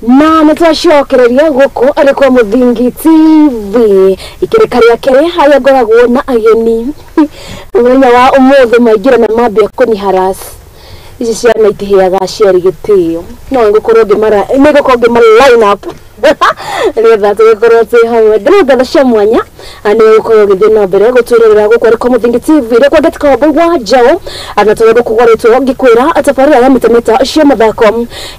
Na nĩtwacokereria gũkũ arĩ kwa Mũthingi TV ikĩrĩka rĩa kerĩ harĩa ngoragwo na ageni mũthenya wa ũmũthĩ maingĩra na mambia kũniharas. Ici ciana itiheaga aciari gĩtĩo, no ngũkorwo ngĩmara nĩngũkorwo ngĩma line up nĩgetha tũgĩkorwo twĩ hamwe. Ndĩna ngatho cia mwanya nĩ gũkorwo ũgĩthiĩ na mbere gũtwĩrorera gũkũ arĩ kwa Mũthingi TV rĩkwa ngetika Wambui wa Njaũ na tũrĩ gũkũ gwarĩtwo ngĩkwĩra tabarĩra ya mĩtamĩta cia mathako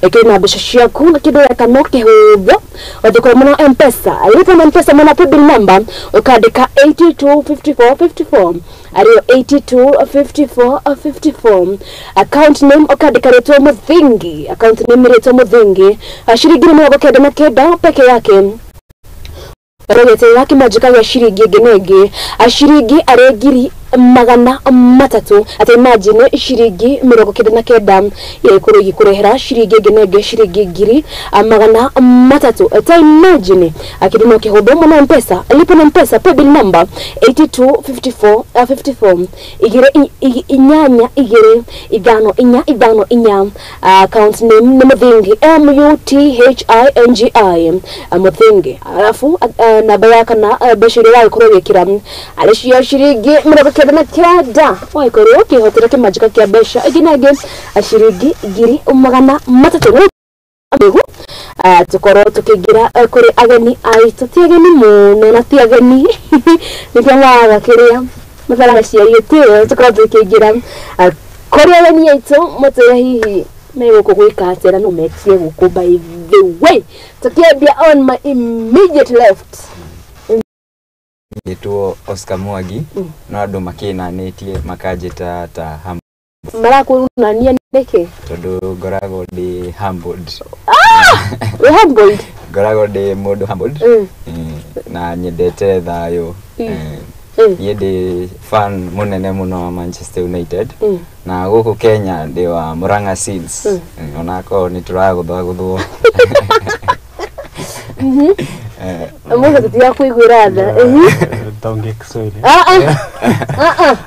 ĩkĩrĩ na mbeca ciaku na kĩndũ weka no kĩhũthũ ũthikũra mũno M-Pesa lipa na M-Pesa mwena paybill number ũkandĩka 825454 arĩo 825454 account name ũkandĩka rĩtwa Mũthingi, account name rĩtwa Mũthingi, ciringi 99 peke yake rogete kĩmanjĩka gĩa ciringi ĩngĩ na ĩngĩ ciringi arĩ 300,000. Ati imagine ciringi 99 ĩgũkorwo ĩgĩkũrehera ciringi ĩngĩ na ĩngĩ ciringi 300,000. Ati imagine akĩndũ no kĩhũthũ mũno. M-Pesa lipa na M-Pesa paybill number 825454 igĩrĩ inyanya igĩrĩ ithano inya ithano inya, account name nĩ Mũthingi, MUTHINGI Mũthingi, alafu namba ya kana mbeca iria wagĩkorwo ũgĩkĩra arĩ cio ciringi 99 wagĩkorwo ũkĩhotera kĩmanjĩka kĩa mbeca ĩngĩ na ĩngĩ ciringi 300,000. Nĩguo tũkorwo tũkĩingĩra kũrĩ ageni aitũ, ti ageni mũno na ti ageni nĩkĩo maraga kĩrĩa mataraga aciari gĩtĩo, tũkorwo tũkĩingĩra kũrĩ ageni aitũ matwĩre hihi me gũkũ gwĩka atĩa na no metie gũkũ. By the way, tũkĩambia on my immediate left. Njĩtwo Oscar Mwangi, no andũ makĩnanĩtie makanjĩta ta humble. Marakũnania nĩkĩ? Tondũ ngoragwo ndĩ humbled. Wĩ humbled? Ngoragwo ndĩ mũndũ humbled. Na nyendete thayũ. Niĩ ndĩ fan mũnene mũno wa Manchester United. Na gũkũ Kenya ndĩ wa Murang'a Seals. Onakorwo nĩ tũragũthagũthwo. Mũndũ tũtigakuiguĩra tha. Nitaongea Kiswahili.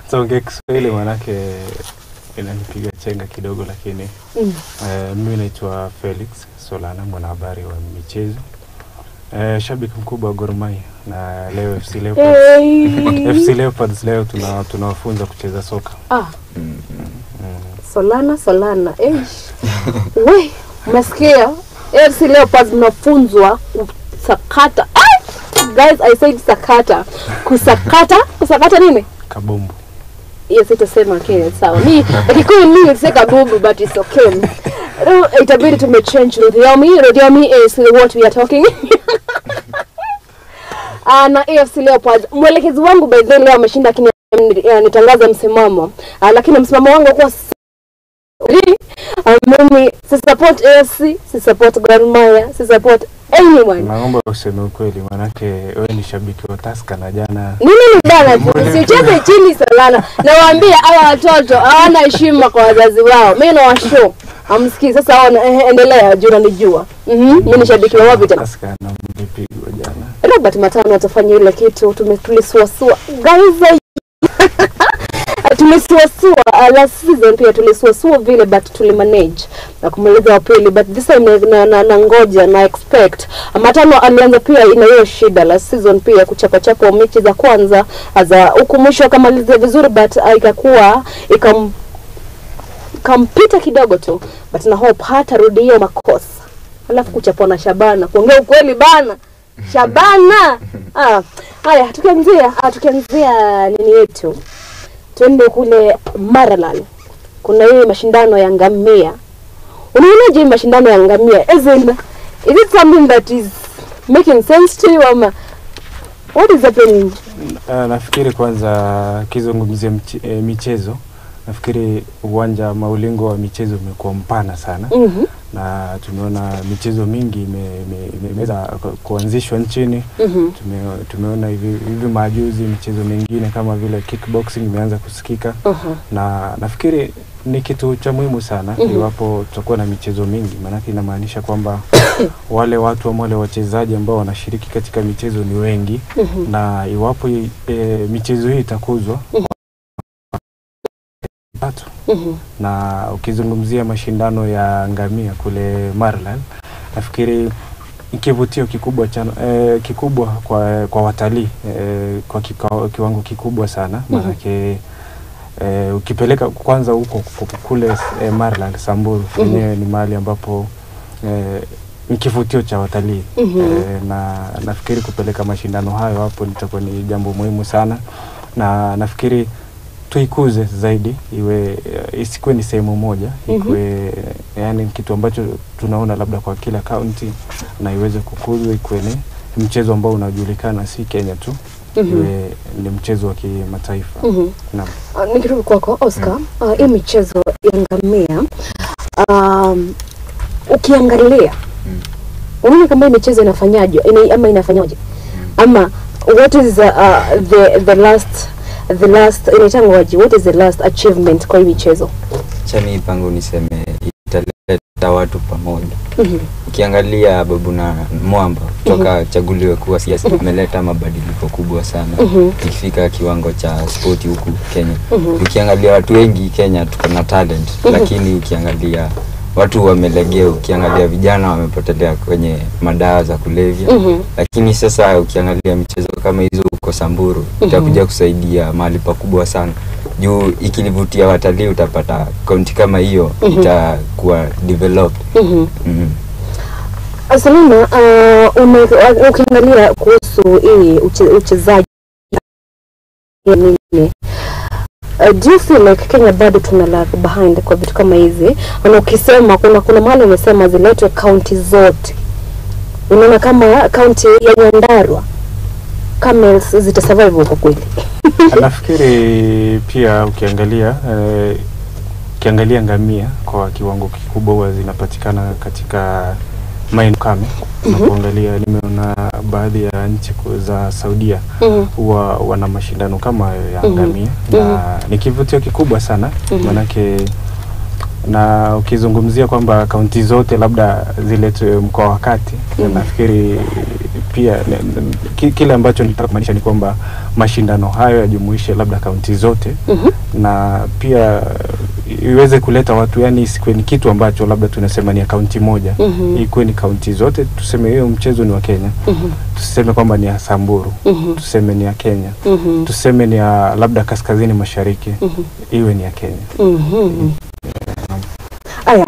Nitaongea Kiswahili manake inanipiga chenga kidogo, lakini mimi naitwa Felix Solana, mwanahabari wa michezo, shabiki mkubwa wa Gor Mahia, na leo FC Leopards. FC Leopards leo tunawafunza kucheza soka. Solana Solana. We, umesikia? FC Leopards mnafunzwa kusakata. Guys, I said sakata. Kusakata? Kusakata nini? Kabumbu. Yes, itasema okay, sawa. Mi Kikuyu mimi say kabumbu, but it's okay. Itabidi tumechange Rudiomi. Rudiomi is what we are talking. Na AFC Leopards. Mwelekezi wangu by the way leo ameshinda nitangaza msimamo. Lakini msimamo wangu kwa mimi si support AFC, si support Gor Mahia, si support anyone. Naomba useme ukweli manake wewe ni shabiki wa Tusker na jana. Mimi ni bana, usicheze chini Solana. Nawaambia hawa watoto hawana heshima kwa wazazi wao. Mimi na washow. Amsikii sasa ona, endelea juu unanijua. Mimi ni shabiki wa wapi tena? Tusker na mlipigwa jana. Robert Matano atafanya ile kitu tulisuasua. Guys, tulisuasua last season pia tulisuasua vile, but tulimanage na kumaliza wa pili, but this time na ngoja na expect. Matano alianza pia ina hiyo shida last season pia kuchapa chapa mechi za kwanza za huku mwisho akamaliza vizuri, but ikakuwa ikampita kidogo tu, but na hope hatarudi hiyo makosa. Alafu kuchapwa na Shabana, kuongea ukweli bana. Shabana. Haya tukianzia nini yetu. Tuende kule Maralal. Kuna hii mashindano ya ngamia. Unaonaje mashindano ya ngamia? Is it something that is making sense to you ama what is happening? Nafikiri kwanza kizungumzia michezo. Nafikiri uwanja maulingo wa michezo umekuwa mpana sana. Na tumeona michezo mingi imeweza kuanzishwa nchini. Tumeona hivi majuzi michezo mingine kama vile kickboxing imeanza kusikika. Na nafikiri ni kitu cha muhimu sana iwapo tutakuwa na michezo mingi, maana inamaanisha kwamba wale watu ama wale wachezaji ambao wanashiriki katika michezo ni wengi. Na iwapo michezo hii itakuzwa Na ukizungumzia mashindano ya ngamia kule Maralal, Nafikiri kivutio kikubwa kikubwa kwa watalii kwa kiwango kikubwa sana, maanake ukipeleka kwanza huko kule Maralal Samburu yenyewe ni mahali ambapo ni kivutio cha watalii. Na nafikiri kupeleka mashindano hayo hapo litakuwa ni jambo muhimu sana, na nafikiri tuikuze zaidi, iwe isikuwe ni sehemu moja, ikuwe yani kitu ambacho tunaona labda kwa kila county, na iweze kukuzwa, ikuwe ni mchezo ambao unajulikana si Kenya tu, iwe ni mchezo wa kimataifa. Naam. Nikirudi kwako Oscar, hii michezo ya ngamia, ukiangalia unaona kama hii michezo inafanyaje ama inafanyaje, ama what is the last inaitangwaje, what is the last achievement kwa hii michezo? Chani pangu niseme italeta watu pamoja. Ukiangalia Babu na Mwamba kutoka chaguliwe kuwa siasa, ameleta mabadiliko kubwa sana ikifika kiwango cha spoti huku Kenya. Ukiangalia watu wengi Kenya tuko na talent, lakini ukiangalia watu wamelegea, ukiangalia vijana wamepotelea kwenye madawa za kulevya. Lakini sasa ukiangalia michezo kama hizo huko Samburu itakuja kusaidia mahali pakubwa sana. Juu ikilivutia watalii utapata kaunti kama hiyo itakuwa developed. Salina, ukiangalia kuhusu hii uchezaji nini, do you feel like Kenya bado tuna lag behind kwa vitu kama hizi? Na ukisema kuna mahali umesema ziletwe county zote, unaona kama county ya Nyandarua camels zitasurvive huko kweli? Nafikiri pia ukiangalia ngamia kwa kiwango kikubwa huwa zinapatikana katika maeneo kame. Unapoangalia nimeona baadhi ya nchi za Saudia huwa wana mashindano kama hayo ya ngamia, na ni kivutio kikubwa sana, manake na ukizungumzia kwamba kaunti zote labda ziletwe mkoa wa kati, nafikiri pia kile ambacho nilitaka kumaanisha ni kwamba mashindano hayo yajumuishe labda kaunti zote, na pia iweze kuleta watu, yani isikuwe ni kitu ambacho labda tunasema ni ya kaunti moja, ikuwe ni kaunti zote. Tuseme hiyo mchezo ni wa Kenya, tuseme kwamba ni ya Samburu, tuseme ni ya Kenya, tuseme ni ya labda kaskazini mashariki, iwe ni ya Kenya. Aya,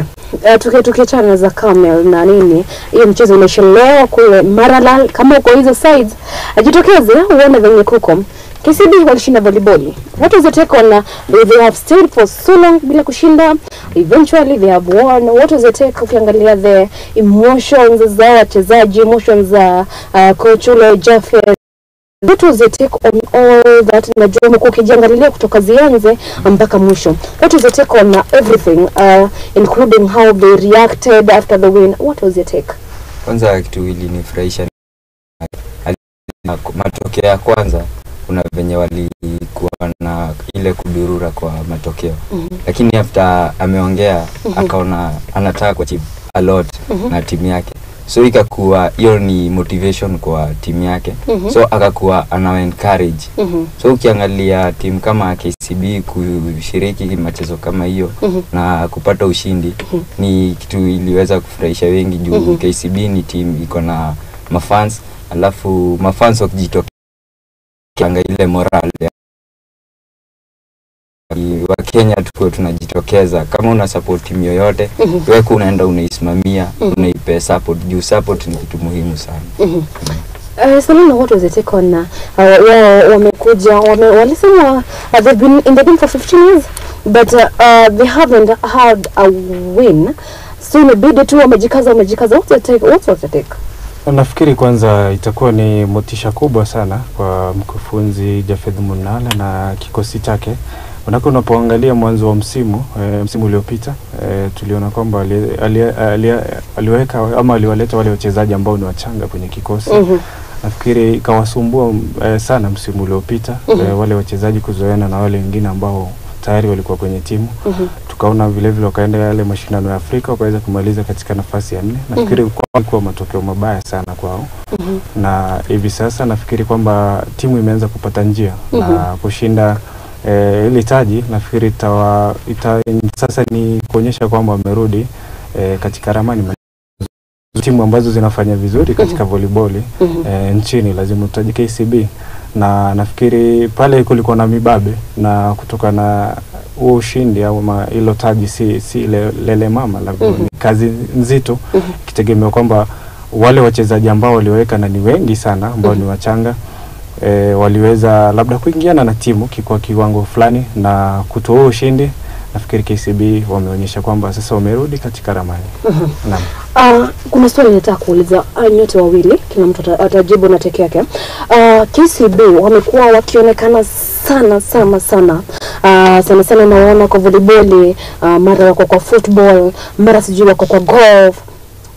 tukiachana za camel na nini, hiyo mchezo inaisha leo kule Maralal. Kama uko hizo sides, ajitokeze uone venye kuko. KCB walishinda volleyball. What was the take on they have stayed for so long bila kushinda, eventually they have won. What was the take ukiangalia the emotions za wachezaji, emotions za coach ule Jaffe? What was the take on all that? Najua umekuwa ukijiangalia kutoka zianze mpaka mwisho. What was the take on everything, including how they reacted after the win? What was your take? Kwanza kitu ilinifurahisha matokeo ya kwanza, kuna venye walikuwa na ile kudurura kwa matokeo. Lakini after ameongea akaona anataka kuachieve a lot na timu yake. So ikakuwa hiyo ni motivation kwa timu yake. So akakuwa ana encourage. So ukiangalia timu kama KCB kushiriki michezo kama hiyo na kupata ushindi ni kitu iliweza kufurahisha wengi juu KCB ni timu iko na mafans, alafu mafans wakijitokeza ile morale wa Kenya tuko tunajitokeza. Kama una support timu yoyote, wewe unaenda unaisimamia, unaipe support juu support ni kitu muhimu sana. Salina, what was the take on wamekuja walisema they've been in the game for 15 years but they haven't had a win, so inabidi tu wamejikaza. What's the take? What was the take? Nafikiri kwanza itakuwa ni motisha kubwa sana kwa mkufunzi Jafeth Munala na kikosi chake. Manake unapoangalia mwanzo wa msimu, msimu uliopita, tuliona kwamba aliweka ama aliwaleta wale wachezaji ambao ni wachanga kwenye kikosi. Nafikiri ikawasumbua sana msimu uliopita, wale wachezaji kuzoeana na wale wengine ambao tayari walikuwa kwenye timu. Tukaona vile vile wakaenda yale mashindano ya Afrika wakaweza kumaliza katika nafasi ya 4. Nafikiri kwa matokeo mabaya sana kwao. Na hivi sasa nafikiri kwamba timu imeanza kupata njia na kushinda ile taji. Nafikiri sasa ni kuonyesha kwamba wamerudi katika ramani. Timu ambazo zinafanya vizuri katika volleyball nchini lazima utaje KCB, na nafikiri pale kulikuwa na mibabe, na kutoka na huo ushindi au hilo taji si lele mama la kazi nzito, ikitegemea kwamba wale wachezaji ambao waliweka na ni wengi sana ambao ni wachanga, waliweza labda kuingiana na timu kwa kiwango fulani na kutoa ushindi. Nafikiri KCB wameonyesha kwamba sasa wamerudi katika ramani. Naam. Kuna swali nataka kuuliza nyote wawili, kila mtu atajibu na teke yake. KCB wamekuwa wakionekana sana sana sana. Sana sana naona kwa volleyball, mara wako kwa football, mara sijui wako kwa golf.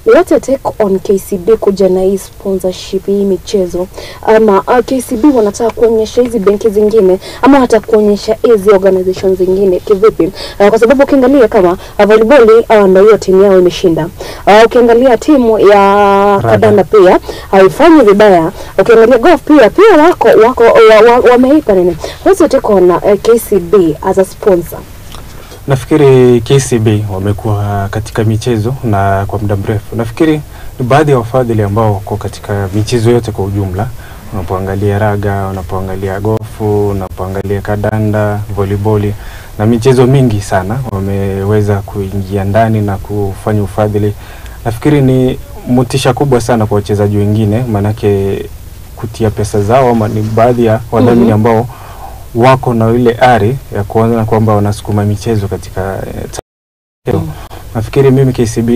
What a take on KCB kuja na hii sponsorship hii michezo, ama KCB wanataka kuonyesha hizi benki zingine ama hata kuonyesha hizi organizations zingine kivipi? Kwa sababu ukiangalia kama volleyball ndio hiyo timu yao imeshinda. Ukiangalia timu ya kadanda pia haifanyi vibaya. Ukiangalia golf pia wako wameipa nini. What's your take on KCB as a sponsor? Nafikiri KCB wamekuwa katika michezo na kwa muda mrefu. Nafikiri ni baadhi ya wafadhili ambao wako katika michezo yote kwa ujumla. Unapoangalia raga, unapoangalia gofu, unapoangalia kadanda, volleyball na michezo mingi sana wameweza kuingia ndani na kufanya ufadhili. Nafikiri ni motisha kubwa sana kwa wachezaji wengine, manake kutia pesa zao ama ni baadhi ya wadhamini ambao wako na ile ari ya kuona kwamba wanasukuma michezo katika Nafikiri mimi KCB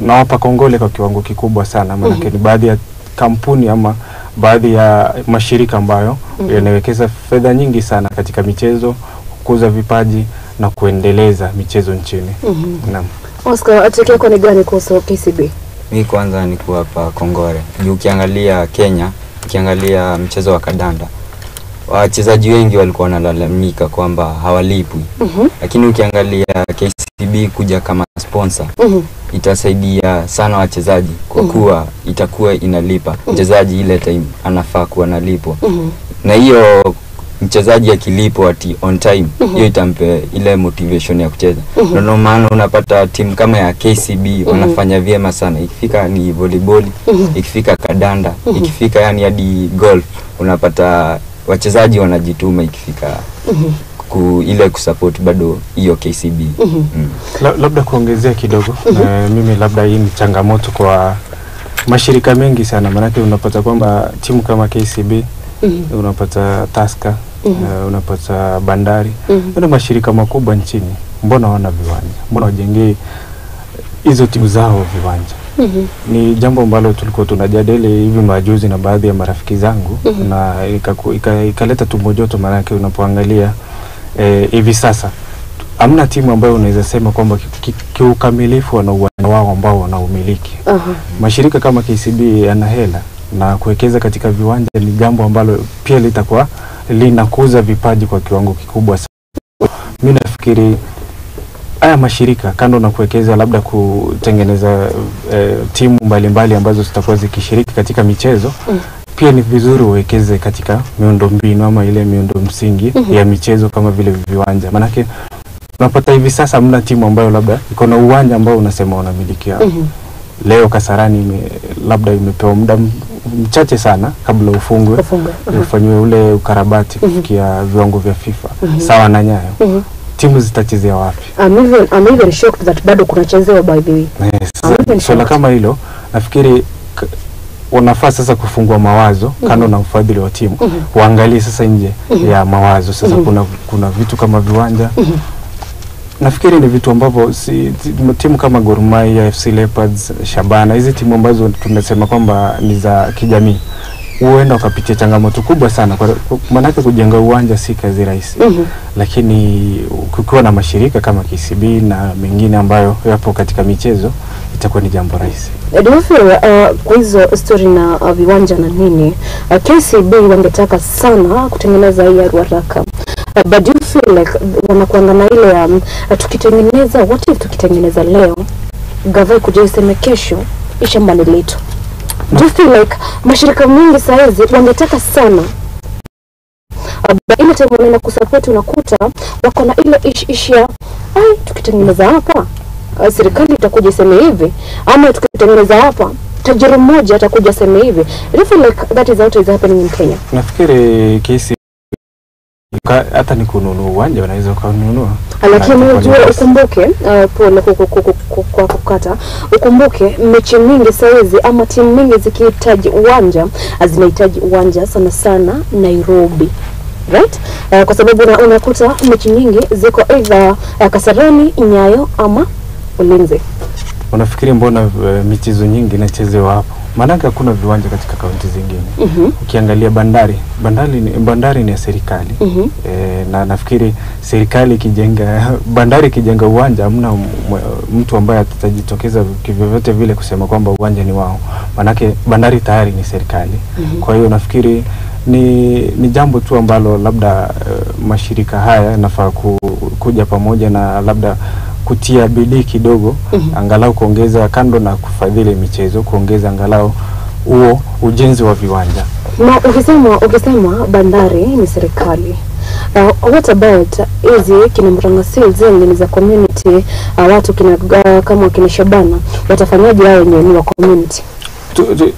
nawapa kongole kwa kiwango kikubwa sana, maana ni baadhi ya kampuni ama baadhi ya mashirika ambayo yanawekeza fedha nyingi sana katika michezo, kukuza vipaji na kuendeleza michezo nchini. Naam. Oscar, atake yako ni gani kuhusu KCB? Mimi kwanza ni kuwapa kongole. Ukiangalia Kenya, ukiangalia mchezo wa kadanda, wachezaji wengi walikuwa wanalalamika kwamba hawalipwi. Lakini ukiangalia KCB kuja kama sponsor, itasaidia sana wachezaji kwa kuwa itakuwa inalipa mchezaji ile time anafaa kuwa analipwa. Na hiyo mchezaji akilipwa ati on time, hiyo itampe ile motivation ya kucheza. Ndio maana unapata timu kama ya KCB wanafanya vyema sana. Ikifika ni volleyball, ikifika kadanda, ikifika yani hadi golf, unapata wachezaji wanajituma ikifika ile kusupport bado hiyo KCB. Labda kuongezea kidogo, mimi labda hii ni changamoto kwa mashirika mengi sana, maanake unapata kwamba timu kama KCB, unapata Tusker, unapata Bandari, na mashirika makubwa nchini, mbona wana viwanja? Mbona wajengee hizo timu zao viwanja? Ni jambo ambalo tulikuwa tunajadili hivi majuzi na baadhi ya marafiki zangu, na ikaleta tumbo joto, maanake unapoangalia hivi sasa hamna timu ambayo unaweza sema kwamba kiukamilifu wana uwanja wao ambao wanaumiliki. Mashirika kama KCB yana hela na kuwekeza katika viwanja ni jambo ambalo pia litakuwa linakuza vipaji kwa kiwango kikubwa sana. Mimi nafikiri haya mashirika kando na kuwekeza labda kutengeneza timu mbalimbali ambazo zitakuwa zikishiriki katika michezo, pia ni vizuri uwekeze katika miundombinu ama ile miundo msingi ya michezo kama vile viwanja. Manake unapata hivi sasa hamna timu ambayo labda iko na uwanja ambao unasema unamiliki. Leo Kasarani labda imepewa muda mchache sana kabla ufungwe, ufanywe ule ukarabati kufikia viwango vya FIFA. Sawa na Nyayo. Timu zitachezea wapi? I'm even shocked that bado kunachezewa by the way. Yes. Swala kama hilo nafikiri wanafaa sasa kufungua mawazo kando na ufadhili wa timu. Waangalie sasa nje ya mawazo sasa. Kuna vitu kama viwanja. Nafikiri ni vitu ambavyo timu kama Gor Mahia, FC Leopards, Shabana, hizi timu ambazo tunasema kwamba ni za kijamii, huenda wakapitia changamoto kubwa sana, kwa maana kujenga uwanja si kazi rahisi. Lakini kukiwa na mashirika kama KCB na mengine ambayo yapo katika michezo itakuwa ni jambo rahisi. Do you feel kwa hizo story na viwanja na nini, KCB wangetaka sana kutengeneza hii Ruaraka? But do you feel like wanakuanga na ile tukitengeneza, what if tukitengeneza leo gavai kuja iseme kesho ishamba ni letu? Do you feel like mashirika mingi saizi wangetaka sana, ile time wanaenda kusupport unakuta wako na ile ish ya ai, tukitengeneza hapa serikali itakuja iseme hivi, ama tukitengeneza hapa Tajiri mmoja atakuja sema hivi. I feel like that is what is happening in Kenya. Nafikiri kesi hata ni kununua uwanja unaweza kununua. Lakini unajua ukumbuke, pole kwa kukata, ukumbuke mechi mingi saizi ama timu mingi zikihitaji uwanja, zinahitaji uwanja sana sana Nairobi. Right? Kwa sababu unakuta mechi nyingi ziko either Kasarani, Nyayo ama Ulinzi. Unafikiri mbona michezo nyingi inachezewa hapo? Maanake hakuna viwanja katika kaunti zingine. Ukiangalia Bandari ni ya serikali. Na nafikiri serikali ikijenga Bandari, ikijenga uwanja, hamna mtu ambaye atajitokeza kivyovyote vile kusema kwamba uwanja ni wao. Maanake Bandari tayari ni serikali. Kwa hiyo nafikiri ni jambo tu ambalo labda mashirika haya yanafaa kuja pamoja na labda kutia bidii kidogo, angalau kuongeza, kando na kufadhili michezo, kuongeza angalau huo ujenzi wa viwanja. Na ukisema Bandari ni serikali, what about hizi kina Murang'a Seal zenye za community, watu kina kama kina Shabana watafanyaje hao wenyewe ni wa community?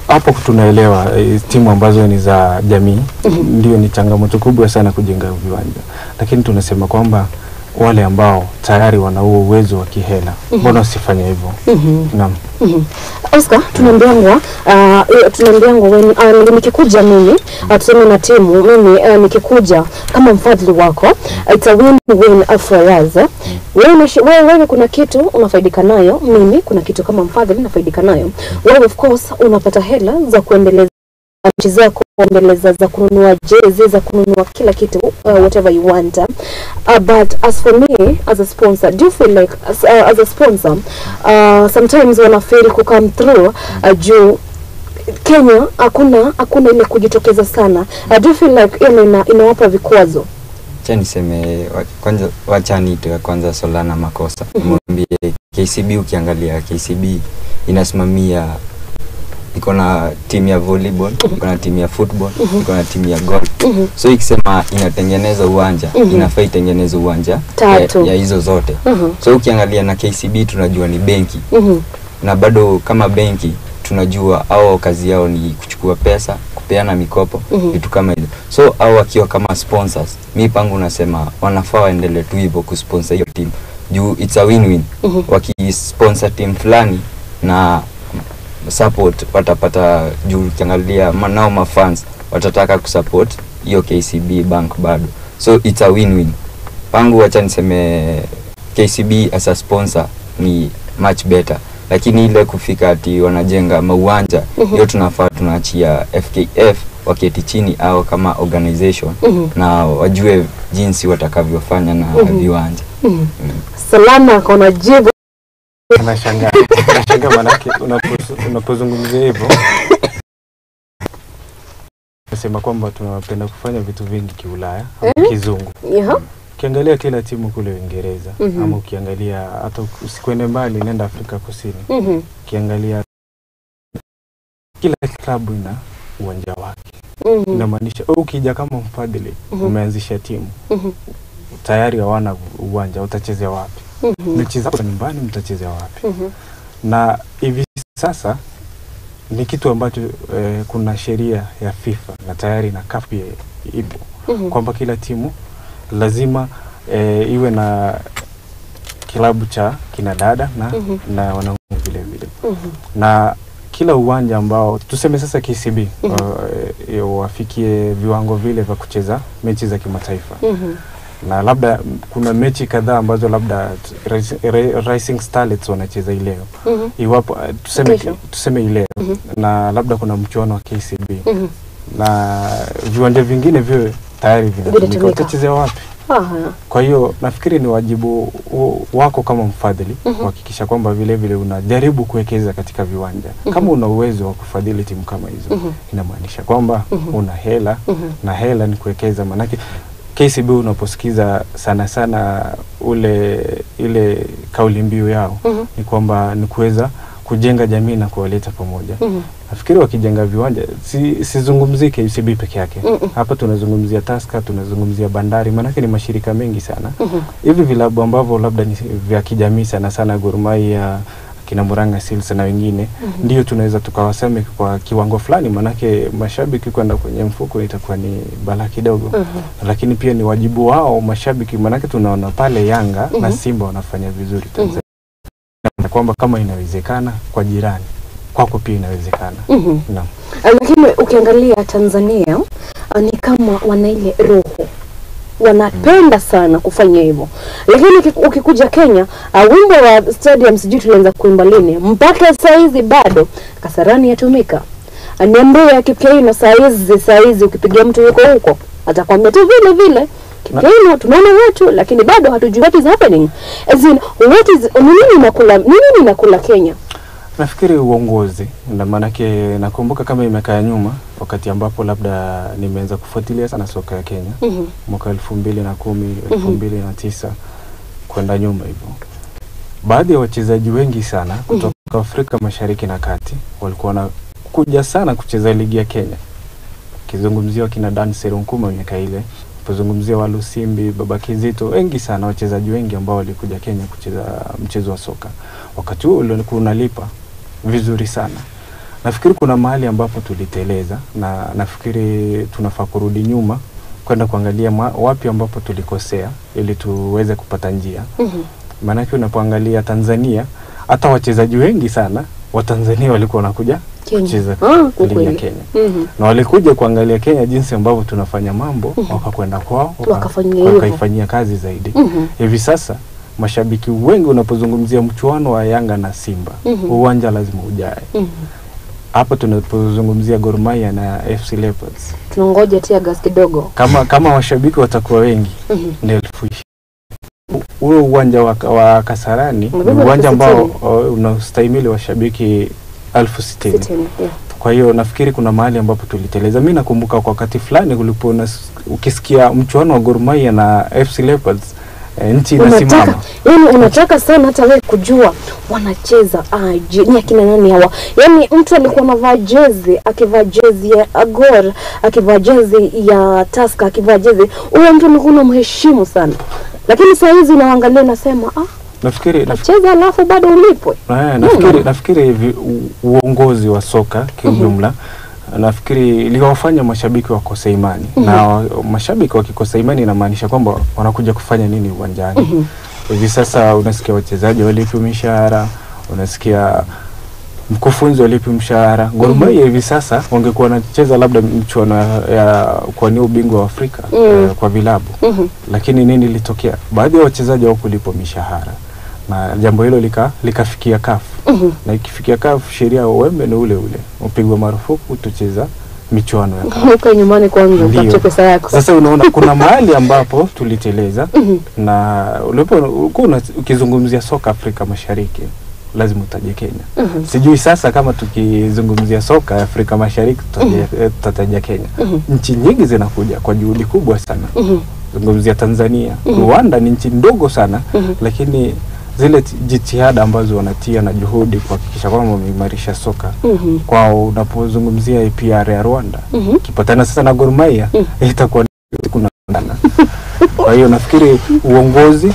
Hapo tunaelewa timu ambazo ni za jamii ndio ni changamoto kubwa sana kujenga viwanja, lakini tunasema kwamba wale ambao tayari wana huo uwezo wa kihela, mbona wasifanye hivyo? Naam. Oscar, tunaambiangwa nikikuja mimi, tuseme na timu mimi, nikikuja kama mfadhili wako, it's a win-win for us. Wewe kuna kitu unafaidika nayo, mimi kuna kitu kama mfadhili nafaidika nayo. Wewe of course unapata hela za kuendeleza mechi zako, kuendeleza, za kununua jezi, za kununua kila kitu, whatever you want. But as for me as a sponsor, do you feel like as a sponsor sometimes wana fail ku come through juu Kenya hakuna ile kujitokeza sana? Do you feel like hiyo inawapa vikwazo? Acha niseme kwanza, wacha nitoe kwanza Solana makosa. Mwambie KCB, ukiangalia KCB inasimamia, iko na timu ya volleyball, iko na timu ya football, iko na timu ya golf. So ikisema inatengeneza uwanja, inafaa itengeneze uwanja ya hizo zote. So ukiangalia na KCB tunajua ni benki. Na bado kama benki tunajua hao kazi yao ni kuchukua pesa, kupeana mikopo, vitu kama hizo. So hao wakiwa kama sponsors, mi pangu nasema wanafaa waendelee tu hivyo kusponsor hiyo team. Juu it's a win-win. Wakisponsor team fulani na support watapata, juu ukiangalia nao mafans watataka kusupport hiyo KCB Bank bado. So it's a win-win. Pangu wacha niseme KCB as a sponsor ni much better. Lakini ile kufika ati wanajenga mauwanja, hiyo tunafaa tunaachia FKF waketi chini au kama organization na wajue jinsi watakavyofanya na viwanja. Salama kuna jibu. Nashangaa manake unapozungumzia hivyo nasema kwamba tunapenda kufanya vitu vingi kiulaya ama kizungu. Ukiangalia kila timu kule Uingereza, ama ukiangalia hata usikwende mbali, nenda Afrika Kusini. Ukiangalia kila klabu ina uwanja wake. Inamaanisha ukija kama mfadhili umeanzisha timu, tayari hawana uwanja, utachezea wapi? Mechi zako nyumbani mtachezea wapi? Na hivi sasa ni kitu ambacho kuna sheria ya FIFA na tayari na CAF pia ipo, kwamba kila timu lazima iwe na kilabu cha kina dada na wanaume vile vile. Na kila uwanja ambao tuseme sasa KCB wafikie viwango vile vya kucheza mechi za kimataifa. Na labda kuna mechi kadhaa ambazo labda Rising Starlets wanacheza ileo. Iwapo tuseme ileo na labda kuna mchuano wa KCB. Na viwanja vingine viwe tayari vinatumika, utachezea wapi? Kwa hiyo nafikiri ni wajibu wako kama mfadhili kuhakikisha kwamba vile vile unajaribu kuwekeza katika viwanja. Kama una uwezo wa kufadhili timu kama hizo, inamaanisha kwamba una hela, na hela ni kuwekeza. Manake KCB unaposikiza sana sana ile kauli mbiu yao ni kwamba ni kuweza kujenga jamii na kuwaleta pamoja. Nafikiri wakijenga viwanja, sizungumzii KCB peke yake. Hapa tunazungumzia Tusker, tunazungumzia Bandari, maanake ni mashirika mengi sana. Hivi vilabu ambavyo labda ni vya kijamii sana sana, Gor Mahia, kina Murang'a Seals na wengine, ndio tunaweza tukawaseme kwa kiwango fulani, manake mashabiki kwenda kwenye mfuko itakuwa ni balaa kidogo. Lakini pia ni wajibu wao mashabiki, manake tunaona pale Yanga na Simba wanafanya vizuri Tanzania, na kwamba kama inawezekana kwa jirani, kwako pia inawezekana. Naam. Lakini ukiangalia Tanzania ni kama wana ile roho, wanapenda sana kufanya hivyo. Lakini ukikuja Kenya, wimbo wa stadium sijui tulianza kuimba lini, mpaka saizi bado Kasarani yatumika. Niambie Kipkeino saizi ukipigia mtu yuko huko atakwambia tu vile vile Kipkeino tunaona watu, lakini bado hatujui what is happening. As in, what is nini inakula Kenya? Nafikiri uongozi, na maanake nakumbuka kama miaka ya nyuma wakati ambapo labda nimeanza kufuatilia sana soka ya Kenya mwaka 2010, 2009 kwenda nyuma hivyo, baadhi ya wachezaji wengi sana kutoka Afrika Mashariki na Kati walikuwa wanakuja sana kucheza ligi ya Kenya. Kizungumzia kina Dan Serunkuma miaka ile, kuzungumzia Walusimbi, Baba Kizito, wengi sana wachezaji wengi ambao walikuja Kenya kucheza mchezo wa soka. Wakati huo ulikuwa unalipa vizuri sana. Nafikiri kuna mahali ambapo tuliteleza, na nafikiri tunafaa kurudi nyuma kwenda kuangalia wapi ambapo tulikosea ili tuweze kupata njia. Maanake unapoangalia Tanzania, hata wachezaji wengi sana wa Tanzania walikuwa wanakuja kucheza ligi ya Kenya. Na walikuja kuangalia Kenya jinsi ambavyo tunafanya mambo, wakakwenda kwao, wakaifanyia kazi zaidi. Hivi sasa mashabiki wengi unapozungumzia mchuano wa Yanga na Simba, uwanja lazima ujae. Hapa tunapozungumzia Gor Mahia na FC Leopards, tunangoja tia gas kidogo. Kama washabiki watakuwa wengi ni 20,000. Huo uwanja wa Kasarani ni uwanja ambao unastahimili washabiki 60,000. Yeah. Kwa hiyo nafikiri kuna mahali ambapo tuliteleza. Mimi nakumbuka kwa wakati fulani kulipo ukisikia mchuano wa Gor Mahia na FC Leopards, nchi inasimama. Yaani unataka sana hata wewe kujua wanacheza aje, ni akina nani hawa. Yaani mtu alikuwa anavaa jezi, akivaa jezi ya Gor, akivaa jezi ya Tusker, akivaa jezi, huyo mtu alikuwa unamheshimu sana. Lakini saa hizi unaangalia unasema nafikiri nacheza alafu bado ulipwe. Nafikiri uongozi wa soka kiujumla nafikiri liwafanya mashabiki wakose imani. Na mashabiki wakikosa imani inamaanisha kwamba wanakuja kufanya nini uwanjani. Hivi sasa unasikia wachezaji walipwe mishahara, unasikia mkufunzi walipwe mshahara. Gor Mahia hivi sasa wangekuwa wanacheza labda mchuano ya kuwania ubingwa wa Afrika kwa vilabu. Lakini nini ilitokea? Baadhi ya wachezaji hawakulipwa mishahara, na jambo hilo likafikia CAF. Na ikifikia CAF, sheria wembe ni ule ule, upigwe marufuku kutocheza michuano ya CAF. Uko nyumbani kwanza utapata pesa yako. Sasa unaona kuna mahali ambapo tuliteleza. Na ulipo ukizungumzia soka Afrika Mashariki lazima utaje Kenya. Sijui sasa kama tukizungumzia soka Afrika Mashariki tutataja Kenya. Nchi nyingi zinakuja kwa juhudi kubwa sana. Zungumzia Tanzania, Rwanda ni nchi ndogo sana, lakini zile jitihada ambazo wanatia na juhudi kuhakikisha kwamba wameimarisha soka kwao. Unapozungumzia APR ya Rwanda kipatana sasa na Gor Mahia itakuwa kuna ndana. Kwa hiyo nafikiri uongozi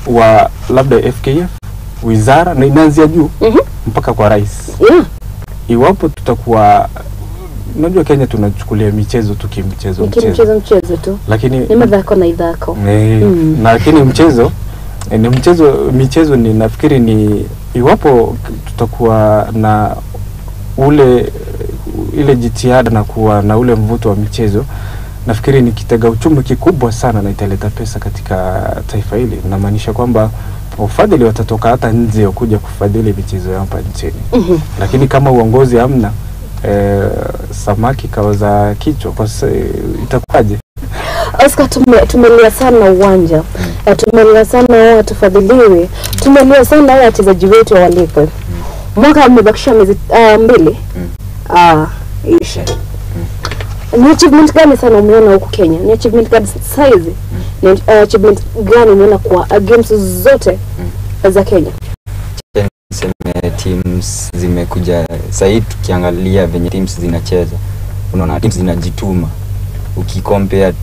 wa labda FKF, wizara, na inaanzia juu mpaka kwa rais. Iwapo tutakuwa, unajua Kenya tunachukulia michezo tu kimchezo mchezo tu, lakini ni madhako na idhako. Na lakini mchezo ni mchezo, michezo ni nafikiri ni iwapo tutakuwa na ile jitihada na kuwa na ule mvuto wa michezo, nafikiri ni kitega uchumi kikubwa sana na italeta pesa katika taifa hili. Inamaanisha kwamba wafadhili watatoka hata nje kuja kufadhili michezo hapa nchini. Lakini kama uongozi hamna, samaki kaoza kichwa, kwa itakuwaje? Oscar, tumelia sana uwanja, tumelia sana watu fadhiliwe, tumelia sana wachezaji wetu walipwe. Mwaka umebakisha miezi 2. Isha. Ni achievement gani sana umeona huku Kenya? Ni achievement gani size? Ni achievement gani umeona kwa games zote za Kenya? Niseme teams zimekuja sasa, tukiangalia venye teams zinacheza, unaona teams zinajituma. Ukikompare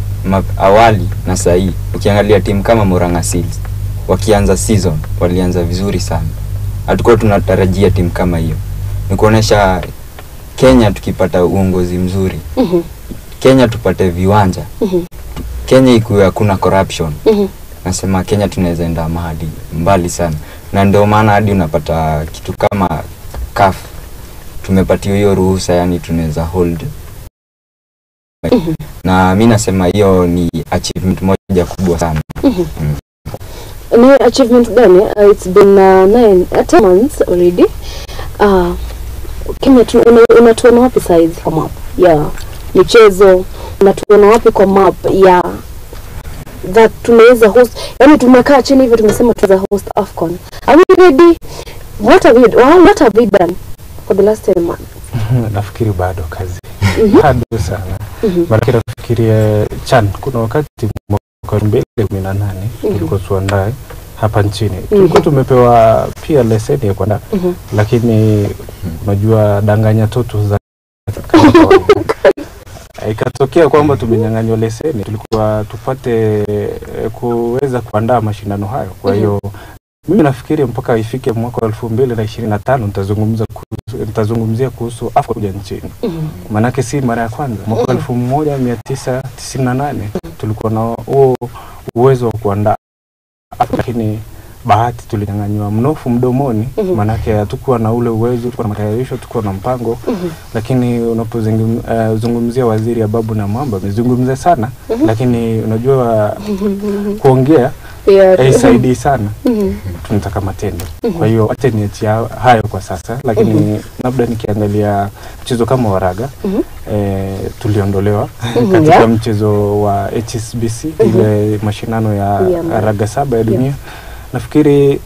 awali na sasa hii, ukiangalia team kama Murang'a Seals wakianza season walianza vizuri sana, Hatukuwa tunatarajia timu kama hiyo. Ni kuonesha Kenya tukipata uongozi mzuri. Kenya tupate viwanja. Kenya ikuwe hakuna corruption. Nasema Kenya tunaweza enda mahali mbali sana. Na ndio maana hadi unapata kitu kama CAF tumepatiwa hiyo ruhusa, yani tunaweza hold. Na mimi nasema hiyo ni achievement moja kubwa sana. Ni achievement gani? It's been 10 months already. Kenya unatuona wapi size kwa map ya michezo? Unatuona wapi kwa map ya that tunaweza host? Yani tumekaa chini hivi tumesema tunaweza host AFCON. Are we ready? What have we done for the last 10 months? Nafikiri bado kazi. Bado sana. Maana nafikiri CHAN kuna wakati mwaka 2018 tulikuwa tuandae hapa nchini. Tulikuwa tumepewa pia leseni ya kuandaa. Lakini unajua danganya toto za ikatokea kwamba tumenyang'anywa leseni, tulikuwa tupate kuweza kuandaa mashindano hayo. Kwa hiyo mimi nafikiri mpaka ifike mwaka 2025 nitazungumzia kuhusu AFCON kuja nchini. Manake si mara ya kwanza. Mwaka 1998 tulikuwa na huo uwezo wa kuandaa, lakini bahati tulinyang'anywa mnofu mdomoni. Manake hatukuwa na ule uwezo, tulikuwa na matayarisho, tulikuwa na mpango. Lakini unapozungumzia waziri Ababu Namwamba amezungumza sana, lakini unajua kuongea haisaidii sana. Tunataka matendo. Kwa hiyo acha niachie hayo kwa sasa, lakini labda nikiangalia mchezo kama wa raga, tuliondolewa katika mchezo wa HSBC, ile mashindano ya raga 7 ya dunia. Nafikiri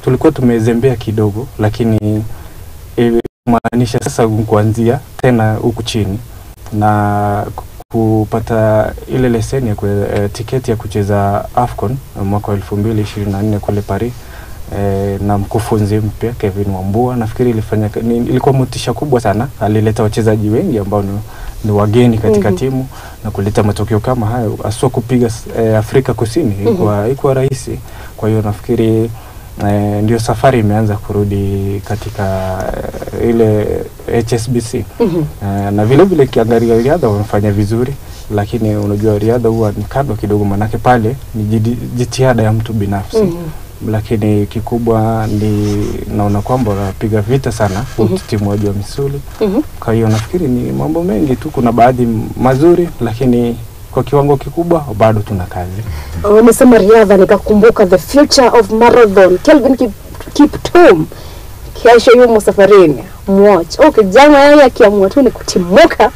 tulikuwa tumezembea kidogo, lakini maanisha sasa kuanzia tena huku chini na kupata ile leseni ya tiketi ya kucheza AFCON mwaka 2024 kule Paris, na mkufunzi mpya Kevin Wambua, nafikiri ilikuwa motisha kubwa sana. Alileta wachezaji wengi ambao ni wageni katika timu na kuleta matokeo kama hayo, aswa kupiga Afrika Kusini ilikuwa rahisi. Kwa hiyo nafikiri ndio safari imeanza kurudi katika ile HSBC. Na vile vile kiangalia riadha wamefanya vizuri, lakini unajua riadha huwa ni kando kidogo, manake pale ni jitihada ya mtu binafsi. Lakini kikubwa ni naona kwamba wanapiga vita sana utimuaji wa misuli. Kwa hiyo nafikiri ni mambo mengi tu, kuna baadhi mazuri, lakini kwa kiwango kikubwa bado tuna kazi. Umesema riadha nikakumbuka the future of marathon Kelvin Kiptum kesho yumo safarini. Watch. Okay, jana yeye akiamua tu ni kutimuka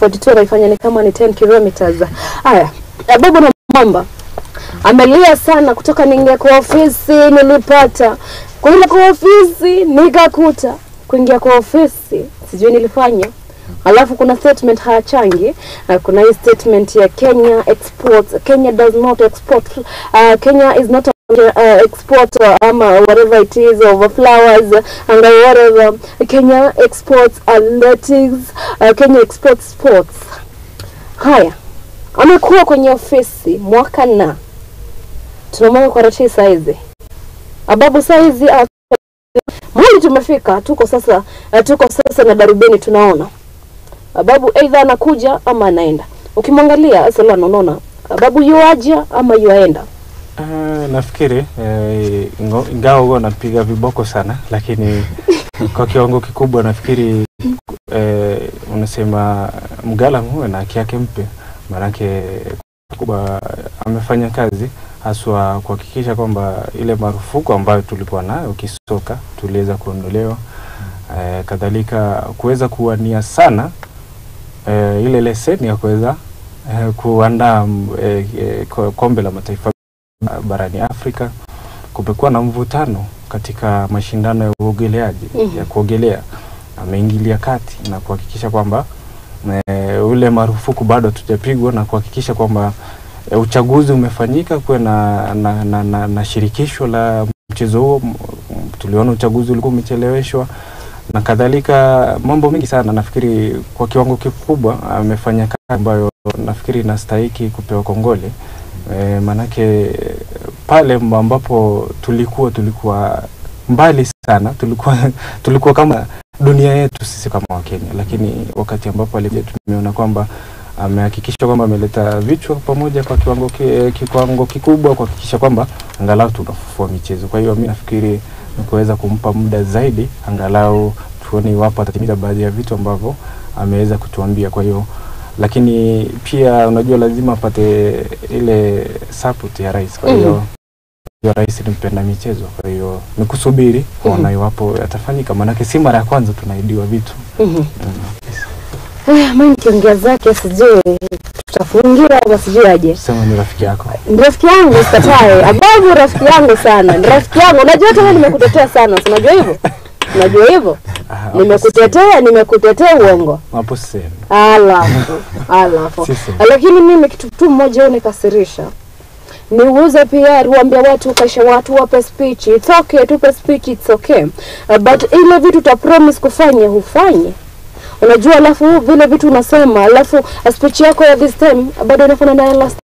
42 anaifanya ni kama ni 10 kilometers. Haya, Ababu Namwamba amelia sana kutoka niingia kwa ofisi nilipata. Kuingia kwa ofisi nikakuta. Kuingia kwa ofisi sijui nilifanya. Alafu kuna statement hayachangi. Kuna hii statement ya Kenya exports. Kenya does not export. Kenya is not export ama whatever it is of flowers and whatever. Kenya exports athletics. Kenya exports sports. Haya, amekuwa kwenye ofisi mwaka na tunamwona kwa rati saizi. Ababu saizi mwali tumefika, tuko sasa na darubini tunaona. Ababu either anakuja ama anaenda. Ukimwangalia Asalano unaona Ababu yuaja ama yuaenda. Nafikiri ingawa huwa napiga viboko sana, lakini kwa kiwango kikubwa nafikiri unasema mgala huwa na haki yake mpya. Maanake kubwa amefanya kazi haswa kuhakikisha kwamba ile marufuku ambayo tulikuwa nayo kisoka tuliweza kuondolewa. Kadhalika kuweza kuwania sana ile leseni ya kuweza kuandaa kombe la mataifa barani Afrika. Kumekuwa na mvutano katika mashindano ya uogeleaji, ya kuogelea. Ameingilia kati na kuhakikisha kwamba ule marufuku bado hatujapigwa, na kuhakikisha kwamba uchaguzi umefanyika, kuwe na shirikisho la mchezo huo. Tuliona uchaguzi ulikuwa umecheleweshwa na kadhalika, mambo mengi sana. Nafikiri kwa kiwango kikubwa amefanya kazi ambayo nafikiri inastahili kupewa kongole. Manake pale ambapo tulikuwa mbali sana, tulikuwa kama dunia yetu sisi kama Wakenya, lakini wakati ambapo alikuja tumeona kwamba amehakikisha kwamba ameleta vichwa pamoja kwa kiwango kikubwa kuhakikisha kwamba angalau tunafufua michezo. Kwa hiyo mimi nafikiri ni kuweza kumpa muda zaidi angalau tuone iwapo atatimiza baadhi ya vitu ambavyo ameweza kutuambia. Kwa hiyo lakini pia unajua lazima apate ile support ya rais. Kwa hiyo rais ni mpenda michezo, kwa hiyo ni kusubiri kuona iwapo yatafanyika, maana si mara ya kwanza tunaidiwa vitu. Mimi nikiongea zake sijui tutafungiwa au sijui aje. Sema ni rafiki yako. Ni rafiki yangu, sikatai. Ababu rafiki yangu sana. Ni rafiki yangu. Unajua hata mimi nimekutetea sana. Unajua hivyo? Unajua hivyo? Nimekutetea uongo. Hapo sema. Alafu. Lakini mimi kitu tu mmoja unikasirisha. Niuze PR, uambia watu, kasha watu, wape speech. It's okay, tupe speech, it's okay. But ile vitu uta promise kufanya, hufanye. Unajua alafu vile vitu unasema, alafu speech yako ya this time bado inafanana na last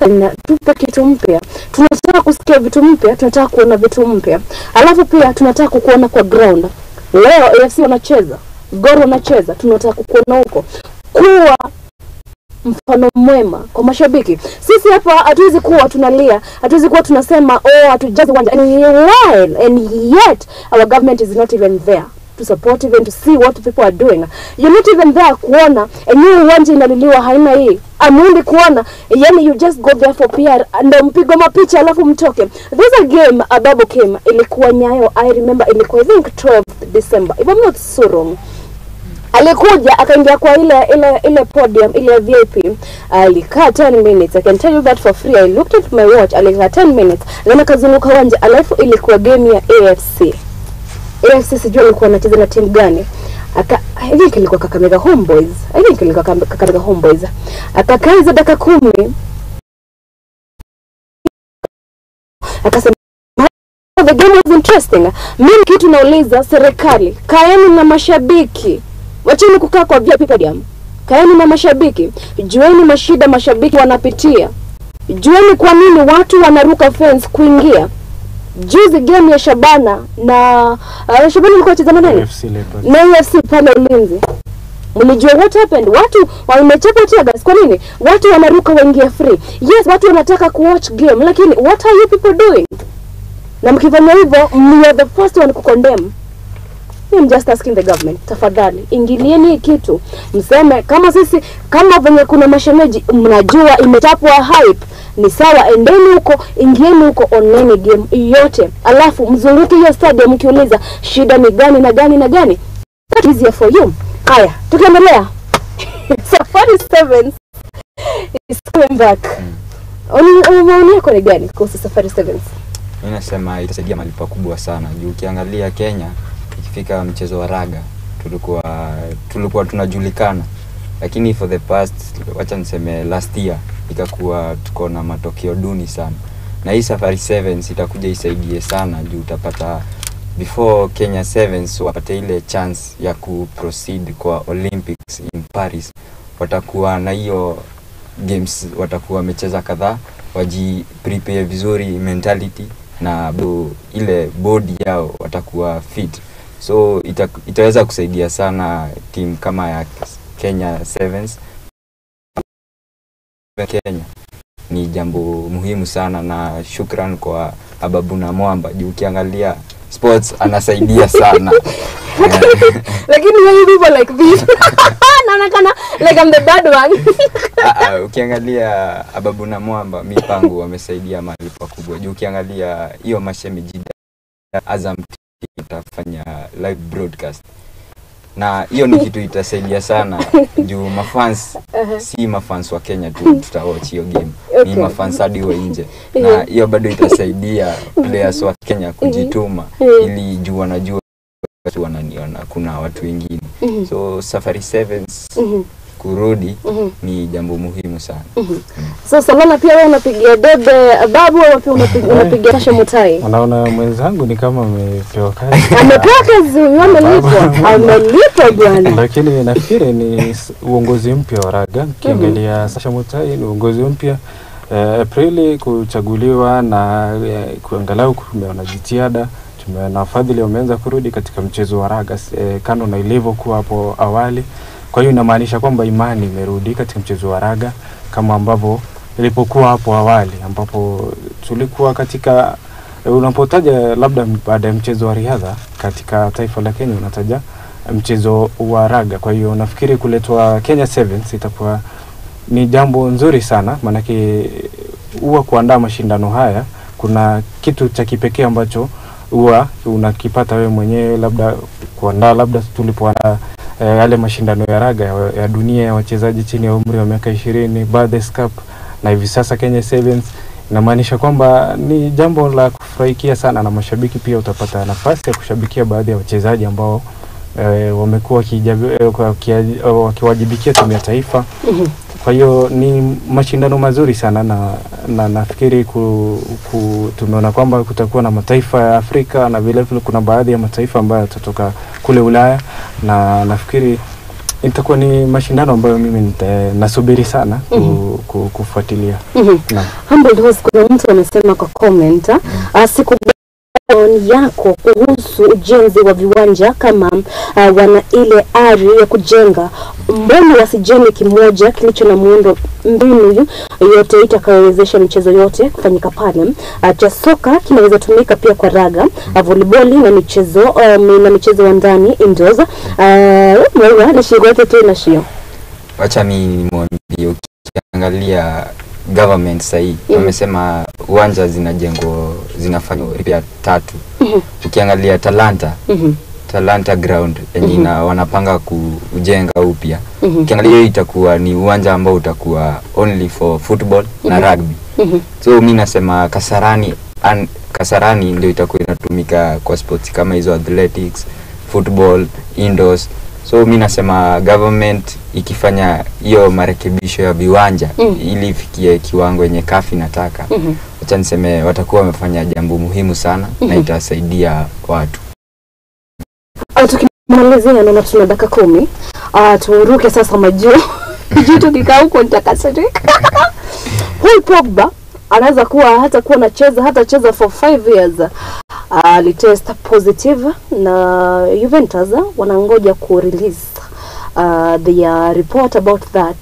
time. Tupe kitu mpya. Tunataka kusikia vitu mpya, tunataka kuona vitu mpya. Alafu pia tunataka kukuona kwa ground. Leo AFC wanacheza, Gor wanacheza, tunataka kukuona huko. Kuwa mfano mwema kwa mashabiki. Sisi hapa hatuwezi kuwa tunalia, hatuwezi kuwa tunasema oh hatujaze uwanja, and yet our government is not even there to support, even to see what people are doing. You're not even there kuona enyewe uwanja inaliliwa haina hii. Amundi kuona, yani you just go there for PR and mpigo mapicha alafu mtoke. There's a game Ababu came, ilikuwa Nyayo, I remember ilikuwa I think 12th December, if I'm not so wrong. Alikuja akaingia kwa ile podium, ile VIP. Alikaa 10 minutes. I can tell you that for free. I looked at my watch. Alikaa 10 minutes. Then akazunguka uwanja. Alafu ilikuwa game ya AFC. AFC sijui alikuwa anacheza na timu gani. I think ilikuwa Kakamega Homeboys. I think ilikuwa Kakamega Homeboys. Akakaa hizo dakika 10. Akasema the game was interesting. Mimi kitu nauliza serikali, kaeni na mashabiki. Wacheni kukaa kwa VIP podium. Kaeni na mashabiki. Jueni mashida mashabiki wanapitia. Jueni kwa nini watu wanaruka fence kuingia. Juzi game ya Shabana na Shabana ilikuwa cheza na nani? AFC Leopards. Na AFC pale Ulinzi. Mlijua what happened? Watu wamechapa tear gas. Kwa nini? Watu wanaruka waingia free. Yes, watu wanataka kuwatch game, lakini what are you people doing? Na mkifanya hivyo, you are the first one ku condemn. I'm just asking the government, tafadhali ingilieni kitu. Mseme kama sisi, kama venye kuna mashemeji mnajua imetapwa hype, ni sawa, endeni huko, ingieni huko online game yote. Alafu mzunguke hiyo stadium mkiuliza shida ni gani na gani na gani. That is easier for you. Haya, tukiendelea. Safari Sevens is coming back. Maoni yako ni gani kuhusu Safari Sevens? Mimi nasema itasaidia mahali pakubwa sana. Juu ukiangalia Kenya ikifika mchezo wa raga tulikuwa tunajulikana, lakini for the past, wacha niseme last year, ikakuwa tuko na matokeo duni sana. Na hii Safari Sevens itakuja isaidie sana juu utapata before Kenya Sevens wapate ile chance ya ku proceed kwa Olympics in Paris, watakuwa na hiyo games, watakuwa wamecheza kadhaa, waji prepare vizuri mentality na ile body yao watakuwa fit. So itaweza kusaidia sana team kama ya Kenya Sevens. Kenya ni jambo muhimu sana, na shukran kwa Ababu na Mwamba juu ukiangalia sports anasaidia sana. Lakini when people like this naona like I'm the bad one. Ukiangalia Ababu na Mwamba mipango wamesaidia mahali pakubwa juu ukiangalia hiyo mashemeji Azam itafanya live broadcast, na hiyo ni kitu itasaidia sana juu mafans si mafans wa Kenya tu tutawatch hiyo game, ni mafans hadi wa nje, na hiyo bado itasaidia players wa Kenya kujituma ili juu wanajua watu wananiona kuna watu wengine. So Safari Sevens kurudi ni jambo muhimu sana. So Salana, pia wewe unapigia debe Ababu au pia unapigia Sasha Mutai? Unaona mwenzangu ni kama amepewa kazi. Amepewa kazi, amelipwa. Amelipwa bwana. Lakini nafikiri ni uongozi mpya wa raga. Ukiangalia Sasha Mutai ni uongozi mpya. Aprili kuchaguliwa na kuangalau kumeona jitihada. Tumeona wafadhili wameanza kurudi katika mchezo wa raga kando na ilivyokuwa hapo awali. Kwa hiyo inamaanisha kwamba imani imerudi katika mchezo wa raga kama ambavyo ilipokuwa hapo awali, ambapo tulikuwa katika unapotaja labda baada ya mchezo wa riadha katika taifa la Kenya unataja mchezo wa raga. Kwa hiyo nafikiri kuletwa Kenya Sevens itakuwa ni jambo nzuri sana, maanake huwa kuandaa mashindano haya kuna kitu cha kipekee ambacho huwa unakipata wewe mwenyewe, labda kuandaa, labda tulipoandaa yale mashindano ya raga ya dunia ya wachezaji chini ya umri wa miaka 20, Brothers Cup, na hivi sasa Kenya Sevens. Inamaanisha kwamba ni jambo la kufurahikia sana, na mashabiki pia utapata nafasi ya kushabikia baadhi ya wachezaji ambao wamekuwa wakiwajibikia timu ya taifa. Kwa hiyo ni mashindano mazuri sana, na nafikiri tumeona kwamba kutakuwa na mataifa ya Afrika na vile vile kuna baadhi ya mataifa ambayo yatatoka kule Ulaya, na nafikiri itakuwa ni mashindano ambayo mimi nasubiri sana kufuatilia. Humble Host, kuna mtu amesema kwa comment, sikubali yako kuhusu ujenzi wa viwanja kama wana ile ari ya kujenga, mbona wasijenge kimoja kilicho na muundo mbinu yote itakayowezesha michezo yote kufanyika pale? Cha soka kinaweza tumika pia kwa raga, volleyball na michezo na michezo ya ndani indoors. Mwana na shirika tu na shio. Wacha mimi nimwambie, ukiangalia government sasa wamesema uwanja zinajengwa, zinafanywa repair 3. Ukiangalia Talanta ground yenye wanapanga kujenga upya. Ukiangalia hiyo itakuwa ni uwanja ambao utakuwa only for football na rugby. So mimi nasema Kasarani ndio itakuwa inatumika kwa sports kama hizo athletics, football, indoors. So mimi nasema government ikifanya hiyo marekebisho ya viwanja ili ifikie kiwango yenye CAF inataka, acha niseme watakuwa wamefanya jambo muhimu sana na itasaidia watu. Tukimalizia naona tuna dakika 10. Turuke sasa majuu. Juu tukikaa huko nitakasirika. Paul Pogba anaweza kuwa hata kuwa anacheza hata cheza for 5 years. Alitest positive na Juventus wanangoja ku release their report about that.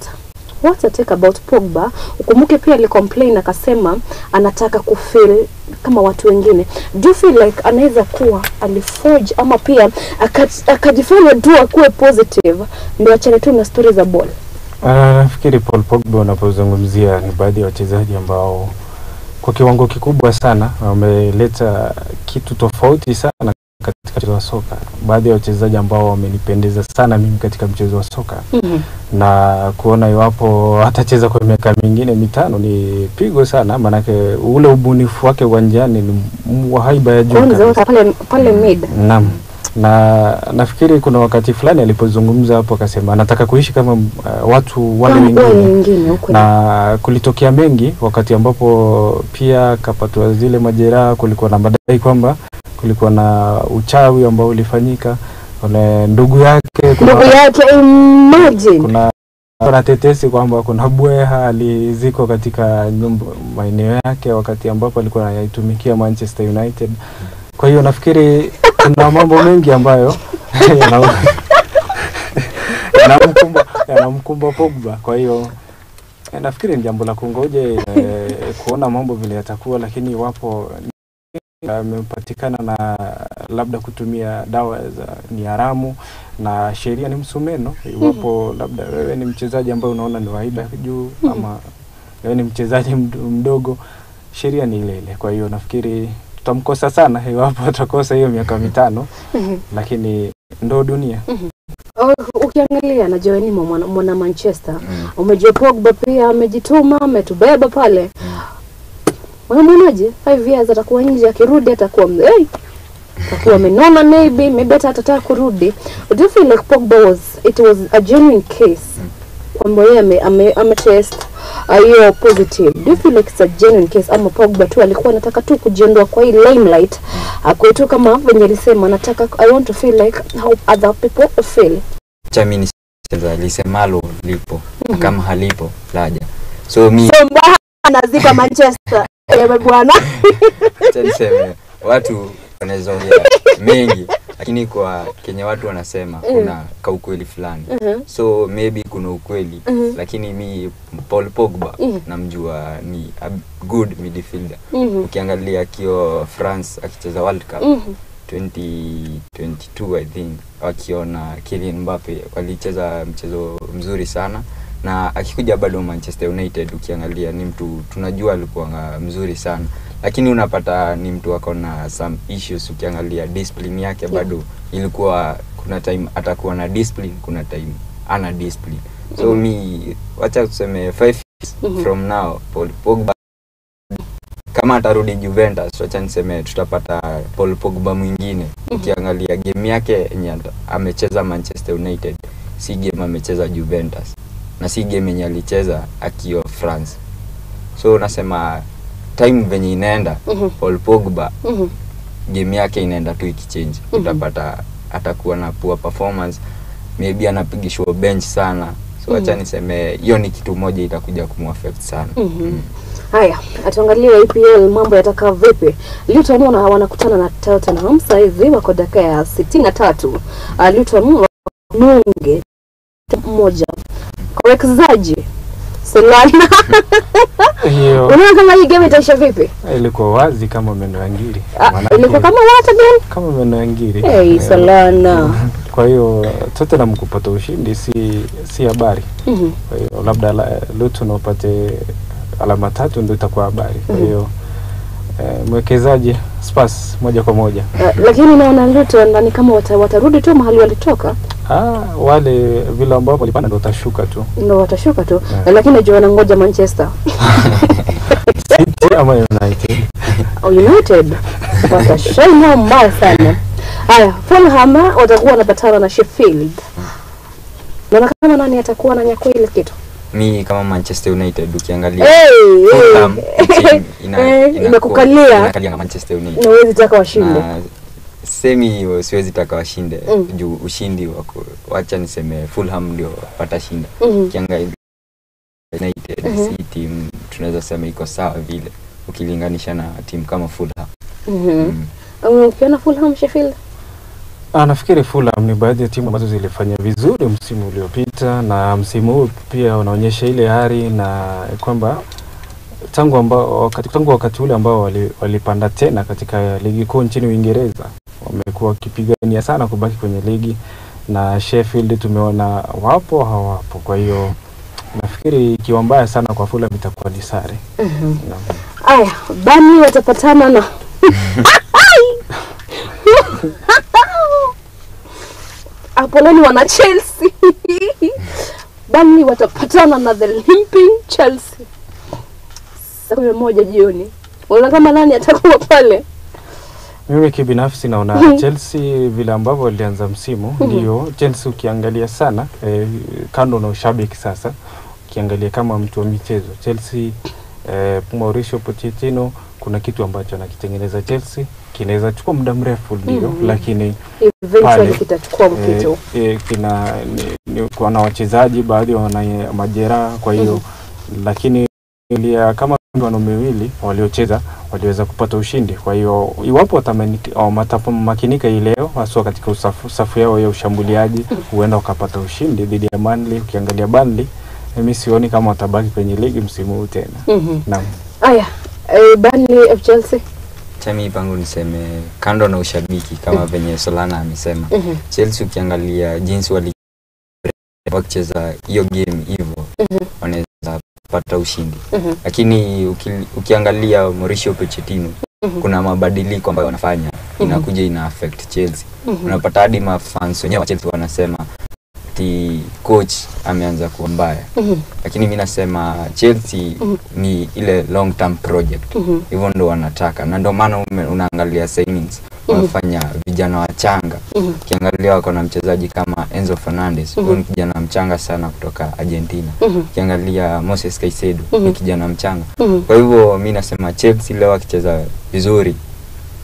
What's a take about Pogba? Ukumbuke pia alicomplain akasema anataka kufeel kama watu wengine. Do you feel like anaweza kuwa aliforge ama pia akajifanya tu akuwe positive ndio achane tu na stories za ball? Nafikiri Paul Pogba unapozungumzia ni baadhi ya wachezaji ambao kwa kiwango kikubwa sana wameleta kitu tofauti sana katika mchezo wa soka. Baadhi ya wachezaji ambao wamenipendeza sana mimi katika mchezo wa soka. Na kuona iwapo atacheza kwa miaka mingine 5 ni pigo sana, maanake ule ubunifu wake uwanjani ni wa haiba ya juu kabisa. Pale mid. Naam. Na nafikiri kuna wakati fulani alipozungumza hapo akasema anataka kuishi kama watu wale wengine. Na kulitokea mengi wakati ambapo pia kapatwa zile majeraha, kulikuwa na madai kwamba kulikuwa na uchawi ambao ulifanyika. Kuna ndugu yake, imagine. Kuna tetesi kwamba kuna bweha aliziko katika nyumba maeneo yake wakati ambapo alikuwa anaitumikia Manchester United. Kwa hiyo nafikiri kuna mambo mengi ambayo yanamkumba Pogba. Kwa hiyo nafikiri ni jambo la kungoje kuona mambo vile yatakuwa, lakini iwapo amepatikana na labda kutumia dawa za ni haramu na sheria ni msumeno, iwapo labda wewe ni mchezaji ambaye unaona ni wa juu ama wewe ni mchezaji mdogo, sheria ni ile ile. Kwa hiyo nafikiri tutamkosa sana iwapo atakosa hiyo miaka 5, lakini ndo dunia. Ukiangalia na Joe ni mwana Manchester, umejua Pogba pia amejituma, ametubeba pale. Unamwonaje? 5 years atakuwa nje, akirudi atakuwa atakuwa amenona, maybe hata atataka kurudi. Do you feel like Pogba was a genuine case? Kwamba yeye ame test hiyo positive. Do you feel like it's a genuine case ama Pogba tu alikuwa anataka tu kujiondoa kwa hii limelight? Akwetu kama venye alisema anataka, I want to feel like how other people feel. Cha mimi ni lisemalo lipo, kama halipo laja. So mi anazika Manchester. Ewe bwana. Acha niseme Watu wanaweza ongea mengi, lakini kwa Kenya watu wanasema kuna kaukweli fulani. So maybe kuna ukweli, lakini mi Paul Pogba namjua ni a good midfielder. Ukiangalia akiwa France akicheza World Cup 2022 I think, wakiona Kylian Mbappe walicheza mchezo mzuri sana, na akikuja bado Manchester United ukiangalia ni mtu tunajua alikuwa mzuri sana, lakini unapata ni mtu ako na some issues. Ukiangalia discipline yake bado ilikuwa, kuna time atakuwa na discipline, kuna time ana discipline. So mi wacha tuseme 5 years from now Paul Pogba kama atarudi Juventus, wacha niseme tutapata Paul Pogba mwingine. Ukiangalia game yake yenye amecheza Manchester United si game amecheza Juventus, na si game yenye alicheza akiwa France. So nasema time venye inaenda, Paul Pogba game yake inaenda tu ikichange. Utapata atakuwa na poor performance, maybe anapigishwa bench sana. So acha niseme hiyo ni kitu moja itakuja kumuaffect sana. Haya, atuangalie EPL mambo yatakaa vipi. Luton wanakutana na Tottenham sasa hivi wako dakika ya 63. Luton nunge 1. Kwa wekezaji Solana. Hiyo unaona kama hii game itaisha vipi? Ilikuwa wazi kama meno ya ngiri. Ilikuwa kama what again? Kama meno ya ngiri. Hey, Solana. Kwa hiyo Tottenham kupata ushindi si habari. Kwa hiyo labda Luton wapate alama 3 ndio itakuwa habari. Kwa hiyo mwekezaji Spurs moja kwa moja. Lakini naona Luton ndani kama watarudi tu mahali walitoka. Wale vile ambao walipanda ndio watashuka tu. Ndio watashuka tu. Yeah. Lakini najua wanangoja Manchester. City ama United. United watashine mbaya sana. Haya, Fulham watakuwa wanapatana na Sheffield. Naona kama nani atakuwa ananyakua ile kitu? Mi kama Manchester United ukiangalia Fulham imekukalia na Manchester United. Na huwezi taka washinde. Semi siwezi taka washinde juu ushindi wako, wacha niseme Fulham ndio watashinda. Ukiangalia United si team tunaweza sema iko sawa vile ukilinganisha na timu kama Fulham. Ukiona Fulham Sheffield? Nafikiri Fulham ni baadhi ya timu ambazo zilifanya vizuri msimu uliopita, na msimu huu pia unaonyesha ile hari na kwamba tangu wakati ule ambao walipanda tena katika ligi kuu nchini Uingereza wamekuwa wakipigania sana kubaki kwenye ligi, na Sheffield tumeona wapo hawapo. Kwa hiyo nafikiri ikiwa mbaya sana kwa Fulham itakuwa ni sare. Aya, Burnley watapatana na Apoloni wana Chelsea. Burnley watapatana na the limping Chelsea saa 11 jioni. Unaona kama nani atakuwa pale? Mimi kibinafsi naona Chelsea vile ambavyo walianza msimu, ndio Chelsea ukiangalia sana kando na ushabiki sasa, ukiangalia kama mtu wa michezo Chelsea, Mauricio Pochettino kuna kitu ambacho anakitengeneza Chelsea, kinaweza chukua muda mrefu ndio, lakini eventually kitachukua mkitu. Kina kuna wachezaji baadhi wana majeraha, kwa hiyo lakini kama wanaume miwili waliocheza waliweza kupata ushindi. Kwa hiyo iwapo watamakinika hii leo haswa katika safu yao ya ushambuliaji, huenda wakapata ushindi dhidi ya Burnley. Ukiangalia Burnley, mimi sioni kama watabaki kwenye ligi msimu huu tena. Naam. Aya, Burnley of Chelsea. Chami pangu niseme kando na ushabiki kama venye Solana amesema, Chelsea ukiangalia jinsi wali wakicheza hiyo game hivyo wanaweza pata ushindi. Lakini ukiangalia Mauricio Pochettino kuna mabadiliko ambayo wanafanya inakuja ina affect Chelsea. Unapata hadi mafans wenyewe wa Chelsea wanasema ati coach ameanza kuwa mbaya. Lakini mimi nasema Chelsea ni ile long term project. Hivyo ndo wanataka, na ndio maana unaangalia signings wamefanya vijana wachanga. Ukiangalia wako na mchezaji kama Enzo Fernandez, huyu ni kijana mchanga sana kutoka Argentina. Ukiangalia Moses Caicedo ni kijana mchanga. Kwa hivyo mimi nasema Chelsea leo wakicheza vizuri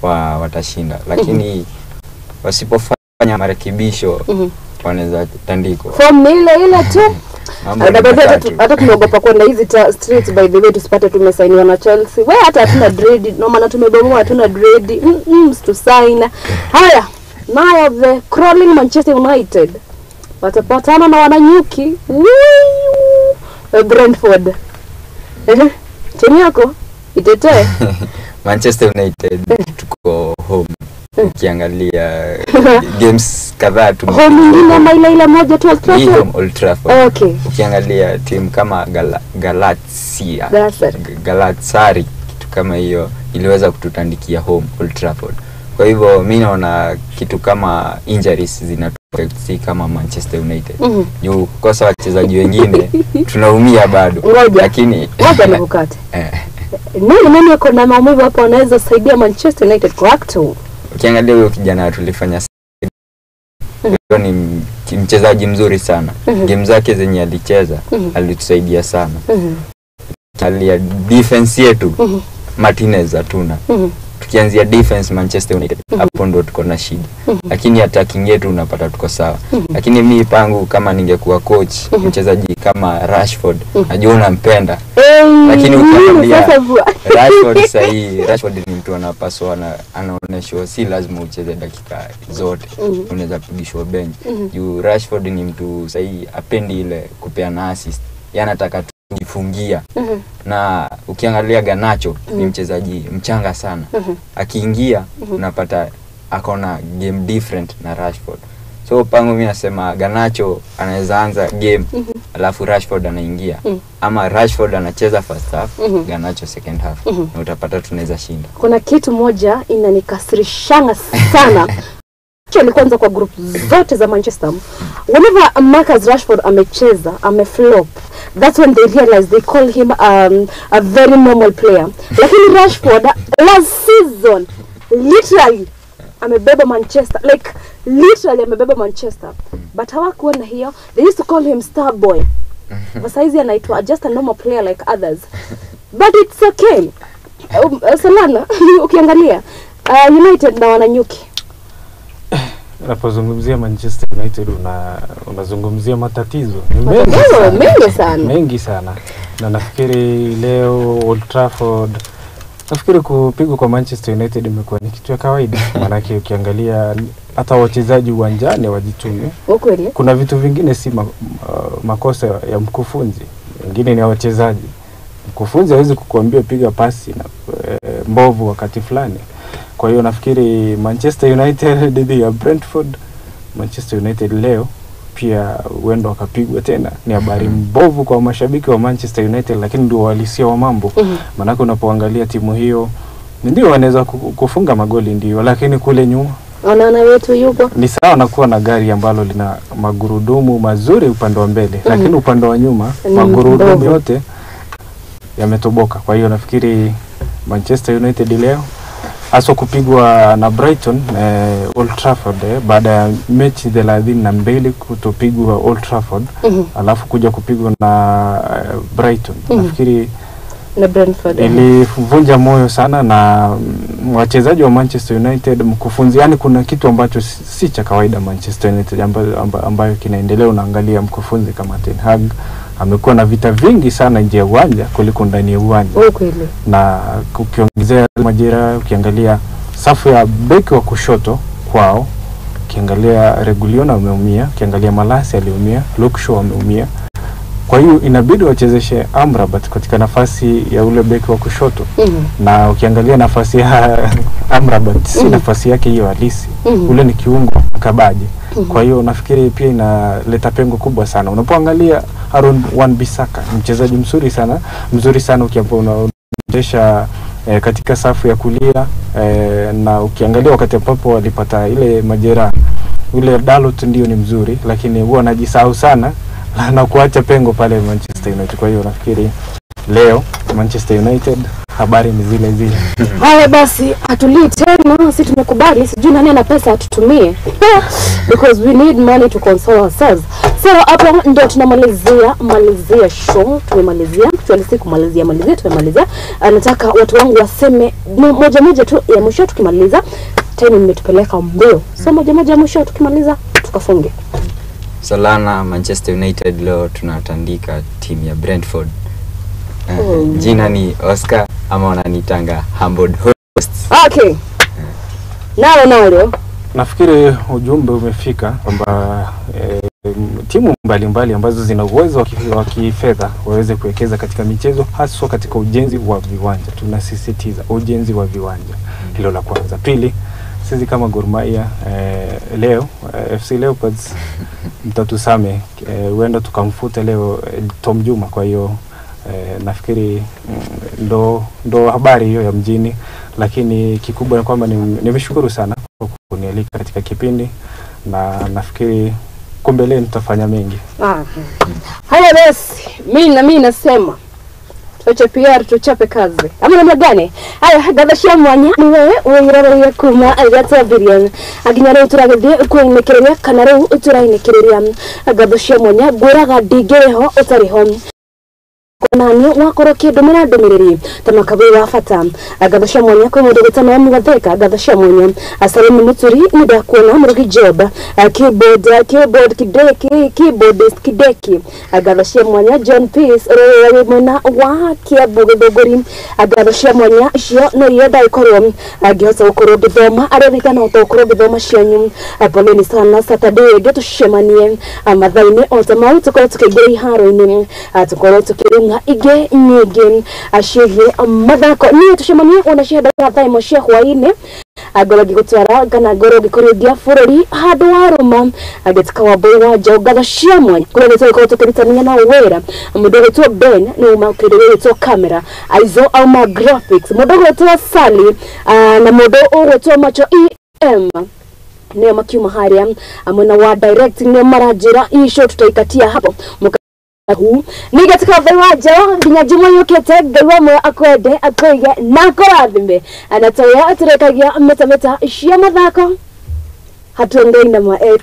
watashinda, lakini wasipofanya marekebisho wanaweza tandikwa. Form ile ile tu. Hata tunaogopa kwenda hizi streets by the way, tusipate tumesainiwa na Chelsea. Wewe hata hatuna dread, no maana tumebomoa, hatuna dread. To sign. Haya, now the crawling Manchester United watapatana na wananyuki Brentford. Timu yako itetee. Manchester United tuko home. Ukiangalia games kadhaa home nyingine ama ile moja tu Old Trafford. Old Trafford. Okay. Ukiangalia timu kama Galatasaray, kitu kama hiyo iliweza kututandikia home Old Trafford. Kwa hivyo mimi naona kitu kama injuries zinatuaffect si kama Manchester United. Juu kukosa wachezaji wengine tunaumia bado. Lakini ngoja nikukate. Nani yuko na maumivu hapo anaweza saidia Manchester United kwa acto? Ukiangalia huyo kijana tulifanya ni mchezaji mzuri sana. Game zake zenye alicheza alitusaidia sana. Angalia defense yetu, Martinez hatuna. Tukianzia defense Manchester United hapo ndo tuko na shida. Lakini attacking yetu unapata tuko sawa. Lakini mimi pangu kama ningekuwa coach, mchezaji kama Rashford, najua unampenda. Lakini ukiangalia Rashford sahi, Rashford ni mtu anapaswa na anaonyeshwa si lazima ucheze dakika zote. Unaweza pigishwa bench. Juu Rashford ni mtu sahi apendi ile kupeana assist. Yeye anataka kujifungia. Na ukiangalia Garnacho ni mchezaji mchanga sana. Akiingia unapata akona game different na Rashford. So pangu mimi nasema Garnacho anaweza anza game alafu Rashford anaingia. Ama Rashford anacheza first half, Garnacho second half. Na utapata tunaweza shinda. Kuna kitu moja inanikasirishanga sana. Actually kwanza kwa group zote za Manchester, whenever Marcus Rashford amecheza, ameflop, that's when they realize they call him a very normal player. Lakini Rashford last season literally amebeba Manchester, like literally amebeba Manchester. But hawakuwa na hiyo. They used to call him star boy. But saizi anaitwa just a normal player like others. But it's okay. Solana, ukiangalia United na wananyuki. Unapozungumzia Manchester United unazungumzia matatizo mengi sana. Mengi sana. Na nafikiri leo Old Trafford, nafikiri kupigwa kwa Manchester United imekuwa ni kitu ya kawaida. Maanake ukiangalia hata wachezaji uwanjani wajitume. Kweli. Kuna vitu vingine si makosa ya mkufunzi, wengine ni wachezaji. Mkufunzi hawezi kukuambia piga pasi na mbovu wakati fulani. Kwa hiyo nafikiri Manchester United dhidi ya Brentford, Manchester United leo pia huenda wakapigwa tena. Ni habari mbovu kwa mashabiki wa Manchester United, lakini ndio uhalisia wa mambo. Maanake unapoangalia timu hiyo ndio wanaweza kufunga magoli ndio, lakini kule nyuma Onana wetu yupo. Ni sawa na kuwa na gari ambalo lina magurudumu mazuri upande wa mbele, lakini upande wa nyuma magurudumu yote yametoboka. Kwa hiyo nafikiri Manchester United leo hasa kupigwa na Brighton Old Trafford baada ya mechi 32 kutopigwa Old Trafford, alafu kuja kupigwa na Brighton. Nafikiri na Brentford ilivunja moyo sana na wachezaji wa Manchester United, mkufunzi. Yani kuna kitu ambacho si cha kawaida Manchester United ambayo kinaendelea. Unaangalia mkufunzi kama Ten Hag amekuwa na vita vingi sana nje ya uwanja kuliko ndani ya uwanja. Kweli. Na ukiongezea majira, ukiangalia safu ya beki wa kushoto kwao, ukiangalia Reguilon ameumia, ukiangalia Malasia aliumia, Luke Shaw ameumia. Kwa hiyo inabidi wachezeshe Amrabat katika nafasi ya ule beki wa kushoto. Na ukiangalia nafasi ya Amrabat si nafasi yake hiyo halisi. Ule ni kiungo kabaje. Kwa hiyo nafikiri pia inaleta pengo kubwa sana. Unapoangalia Aaron Wan-Bissaka, mchezaji mzuri sana ukiambaye katika safu ya kulia, na ukiangalia wakati ambapo walipata ile majeraha, ule Dalot ndio ni mzuri, lakini huwa anajisahau sana na kuacha pengo pale Manchester United. Kwa hiyo nafikiri leo Manchester United habari ni zile zile. Haya basi, atulii tena, sisi tumekubali, sijui nani ana pesa atutumie. Because we need money to console ourselves. So hapo ndio tunamalizia show, tumemalizia. Actually si kumalizia, tumemalizia. Nataka watu wangu waseme moja moja tu ya mwisho tukimaliza. Time imetupeleka mbio. So moja moja mwisho tukimaliza tukafunge. Solana, Manchester United leo tunatandika timu ya Brentford. Jina ni Oscar ama wananitanga Humbled Host. Okay. Nalo. Nafikiri ujumbe umefika kwamba timu mbalimbali ambazo zina uwezo wa kifedha waweze kuwekeza katika michezo, haswa katika ujenzi wa viwanja. Tunasisitiza ujenzi wa viwanja. Hilo la kwanza. Pili, sisi kama Gor Mahia leo FC Leopards mtatusame, huenda tukamfuta leo Tom Juma. Kwa hiyo nafikiri ndo habari hiyo ya mjini, lakini kikubwa ni kwamba nimeshukuru sana kwa kunialika katika kipindi na nafikiri kumbeleni tutafanya mengi. Haya basi, mimi nasema tuache PR tuchape kazi. Ama namna gani? Haya gathashia mwanya ni wewe wirareria kuma gatwambiria aginya riu turagithie kuinikireria kana riu turainikireria gathashia mwanya ngwiraga ndingĩrĩho ũtarĩ ho nani wakorwo kĩndũmĩra ndũmĩrĩri ta makaburi wa bata ngatho cia mwanya kwĩ mũndũ gwĩtwo Naomi Gatheka ngatho cia mwanya Salome Muturi nĩ ndakuona Mũrugi Job keyboard Kideki keyboardist Kideki ngatho cia mwanya John Peace ũrĩa wĩ mwena wa Kiambu Gĩthũngũri ngatho cia mwanya icio no iria ndagĩkorwo ngĩhota gũkorwo ngĩthoma arĩa itanahota gũkorwo ngĩthoma cianyu poleni sana. Saturday ĩngĩ tũcemanie mathaa-inĩ o ta mau tũkorwo tũkĩingĩra iharo-inĩ tũkorwo tũkĩrung'a ingĩ nyingĩ ciĩgiĩ mathako. Niĩ tũcemanie ona cia thaa ĩmwe cia hwaĩ-inĩ ngorwo ngĩgũtwara kana ngorwo ngĩkũrĩithia bũrũri handũ wa rũma ngĩtuka Wambũi wa Njaũ ngatho cia mwanya kũrĩa tũgĩkorwo tũkĩrutania na wĩra mũndũ ũgwĩtwo Ben nĩ uma kĩndũ gĩgwĩtwo camera Aizo auma graphics mũndũ ũgwĩtwo Sally na mũndũ ũgwĩtwo Macho EM nĩo makiuma harĩa mwena wa directing nĩo maranjĩra hii show tutaikatia hapo ni katika Wambũi wa Njaũ nginya juma yũkĩte Ngai wa muoyo akwende akũige na akũrathime na ta ũrĩa tũrekagia metameta cia mathako hatuongei na ma ex.